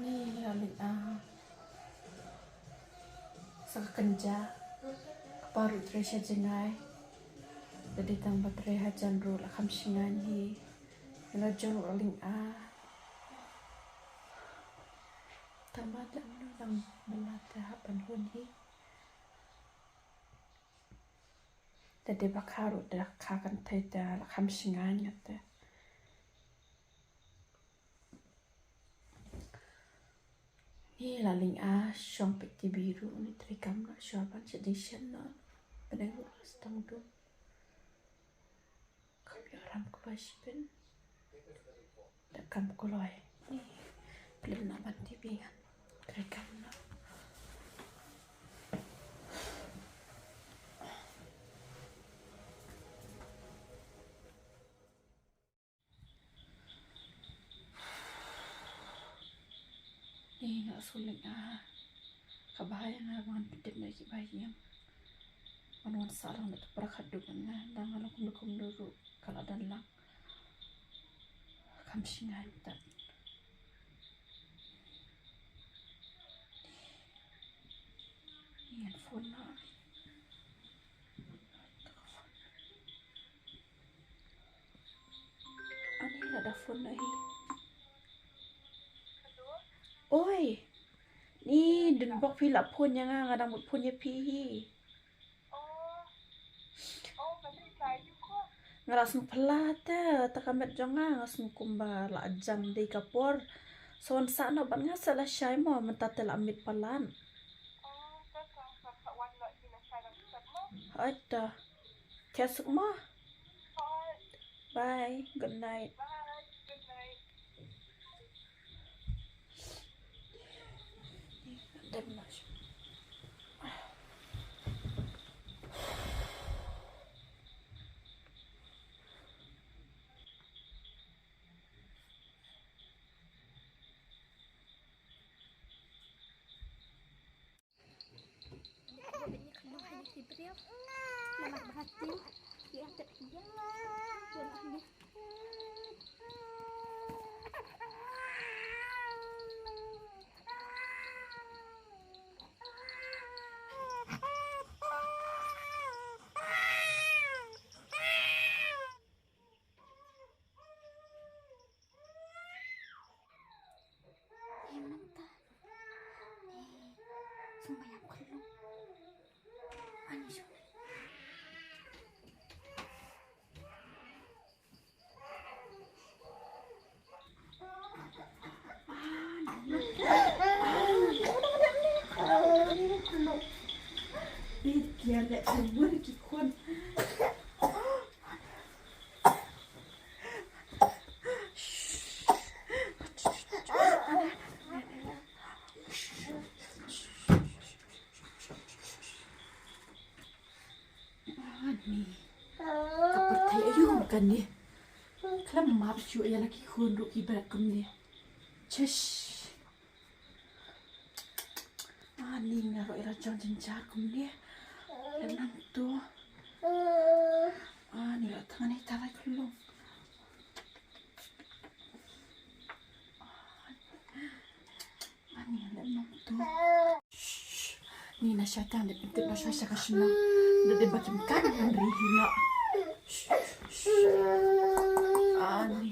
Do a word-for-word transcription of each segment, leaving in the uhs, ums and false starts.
Ïa, la lynga. Sa ka kynjah. Ka par ruh trei sha jngai. Te dei tang ba trei hajan ruh la kham shngaiñ hi. Ïa la jong ruh la lynga. Tang ba te mano dang bylla te hap ban hun hi. Te dei ba kha ruh te kha kan thei te la kham shngaiñ te. Ni la lynga shong peit T V ruh ni trei kam ruh shuwa ban sha dei shen noh. Pyneng ruh la stang dum. Kam ïoh ram kloi shipin. Da kam kloi. Ni pynlem noh ban T V ngan. Trei kam noh. Ni nga shu lynga. Ka bha ïa nga ba ngan pyndep na ki bha ïa nga. Ngan wan sah lang da ka para khadduh ngan nga dang nga la kumno kumno ruh ka la dang lang. Kham shngaiñ tat. Ni ngan phone noh. Ani la da phone na hi. Oi. Ni dun bok phi la phone ïa nga, nga dang mut phone ïa phi hi. Nga la sngew phylla te, te ka met jong nga, nga sngew kumba la jan dei ka por. Sa wan sah noh bad nga sa la shai mo, mynta te la miet palat. Hooid to. Khie suk mo. Bye. Good night. Hei, mynta. Hei, sngewbha ïa khunlung. Ani shu. Ih, kian leh khun bun ki khun. Ani. Ka pyrthei aïu kane. Khlem map shuh ïa la ki khun ruh ki bret kumne. Chesh. Ani, nga ruh ïa la jong jynjar kumne. Lem nangtu. Ani, la tang ani ta lai khunlung. Ani, lem nangtu. Shh. Ni na shai tang, dep pyntip na shai sha ka shnong. Dep dep ba kim kan ngan ri hi na. Shh, shh. Ani.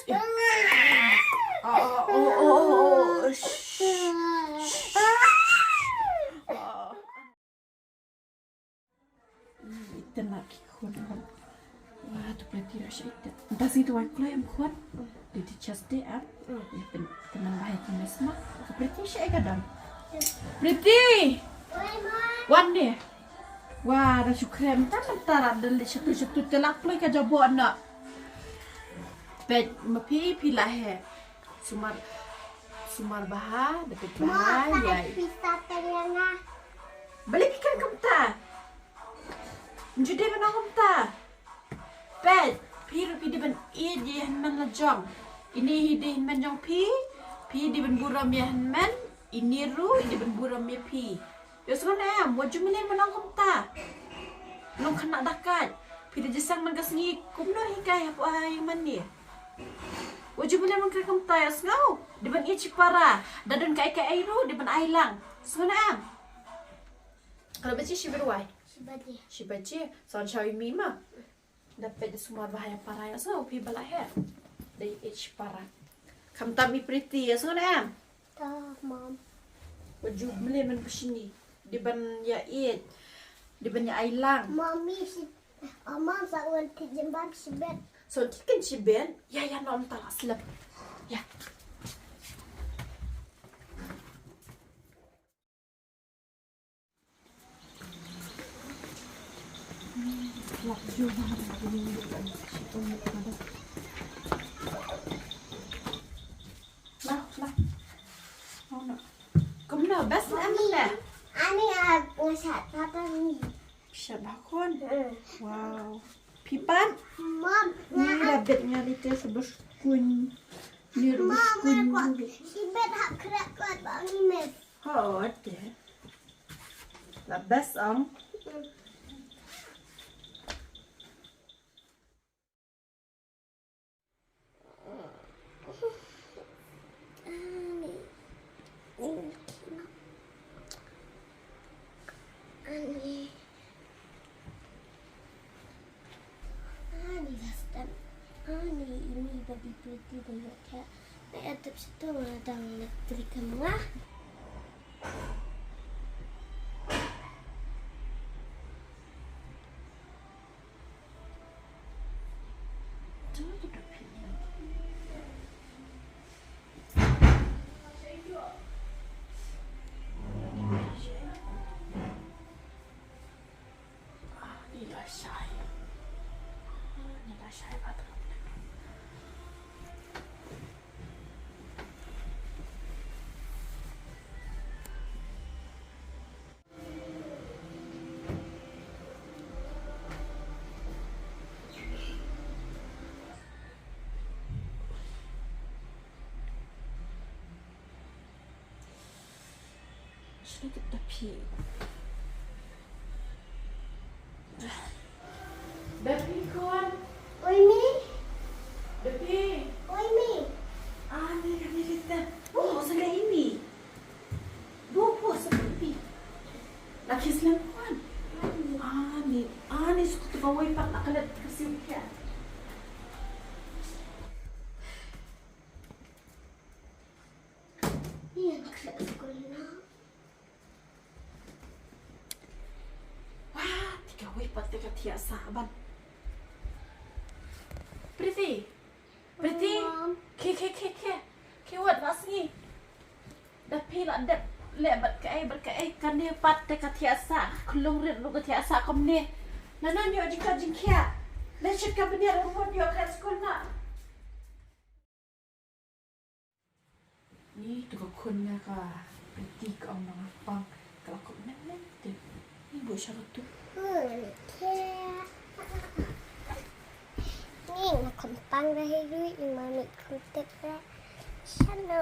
Eh. Ah, oh, oh, oh, oh. Shh, shh. Ah. Iten la ki khun. Wa, tu Priti ruh sha iten. Nta si tu wan kloi em khun. Di di chas de em. Iten teman bahai ki mes ma. Ka Priti sha ka dam. Priti. Wan ne. Wa, da shu khrem ta ta ra dan le shatu shatu te la kloi ka jabo na. Peit ma phi phi la he. Sumar, sumar bha, da peit bha, ïa. Pisa teng ïa nga. Balei phi kren kumta? Nju dei ban ong kumta. Peit, phi ruh phi dei ban ïeit ïa hynmen la jong. Ini hi dei hynmen jong phi, phi dei ban burom ïa hynmen, ini ruh i dei ban burom ïa phi. Ïohsngew ne em, wat ju mlien ban ong kumta. Long khynnah dakaid. Phi da jingïaseng man ka sngi kumno hikai hapoh ha ïingmane. Uju bele mangkring kumta ïa sngew. Dei ban ïa shipara. Da don kaei kaei ruh dei ban ai lang. Sngew ne em? Katno baje shibit wai? Shi baje. Shi baje. Sa wan shaw ïa mi ma. Da peit da sumar bha ïa para ïa sngew phi ba la heh. Da ïa shipara. Khamtam i Priti ïa sngew ne em? Ta, Mom. Uju bele man bishni. Dei ban ïa ïeit. Dei ban ïa ai lang. Mommy, shi, oh, Mom, sa wan ti jembab shibit. Sa wan ti kan shibit. Ïa, ïa, nom ta la slep. Ïa. Lah, lah. Oh, no. Kumno, best em ne? Ani, ah, nga shah tata ni. Shah ba khun? Hmm. Wow. Phi pat? Mom, ni nga rabbit nga li te sa bus kun. Ni bus kun. Mom, nga kwah shibit hap krek kwah ba ngi mes. Ho, te. La best ong. Hmm. Ani, Dustin. Ani, ini babi pretty dengan dia. Nak adopsi tu orang datang nak berikan mengah. Shini kit da phi. Da phi khun. Oi mi. Da phi. Oi mi. Ani, kani kita. Oh, sa ka imi. Bo po sa ka imi. La kis lem khun. Ani, ani, suk tu ka wai pat la ka let ka siu kia. Ni yang khlek skul na. Wah, ti ka wei pat te ka thiah sah ban. Priti. Priti. Mom. Khie, khie, khie, khie. Khie wat ba sngi. Da phi la dep leh bad kaei, bad kaei, kane pat te ka thiah sah. Khlung rit ruh ka thiah sah kumne. Nana, nyo jingkha jingkhiah. Leh shit ka bniat ruh mut ïoh khlek skul na. Ni tu ka khun na ka Priti ka ong na nga pang ka la kup nem nem te. Ni bu sha ka tu. Ni nga kum pang da hei lui i ma mi kum tek da. Shano.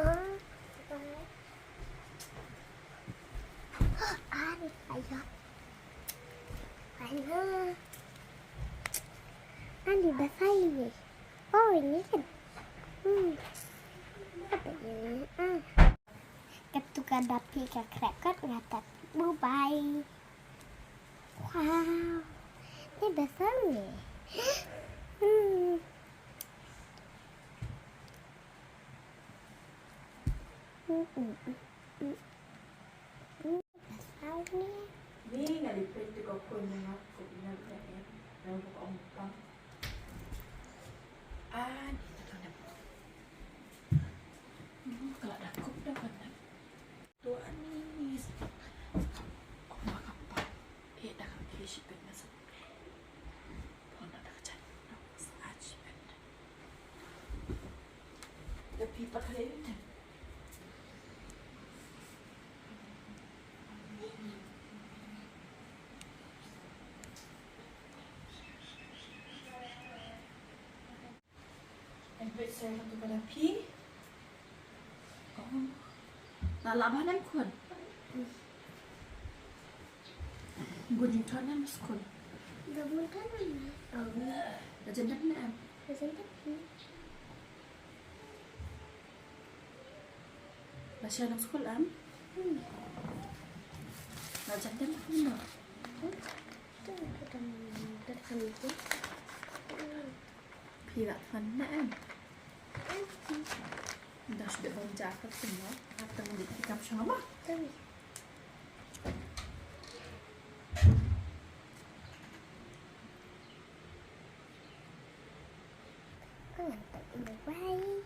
Ani ayo. Ani. Ani basai ni. Oh, ini kan. Hmm. Apa ini? Ah. Ketuka dapi ka krekot ngatat. Bye bye. Wow. Ini besar ni. Hmm. Hmm, hmm, hmm, hmm. Ni nga depend tu ka khun nga ko ina ka e na ko ong pang. Ah, ni tu tu na. Ni ka la da kup da kan na. Tu ani ni. Ko ma ka pa. E da ka ki shi pen na sa. Ko na da ka chan. Sa a shi pen. Da pi pa kale. Em peit sa ïa katu ka da phi. Oh. La lah ban em khun. Gun jingthon em skul. Gun jingthon em. Oh. La jan dep ne em. La jan dep ne. Sha nang skul am? Na jan dem no. Phi la than na em. Da shu de bom ja ka tin no. Ka tang di ka shang ba. Bye.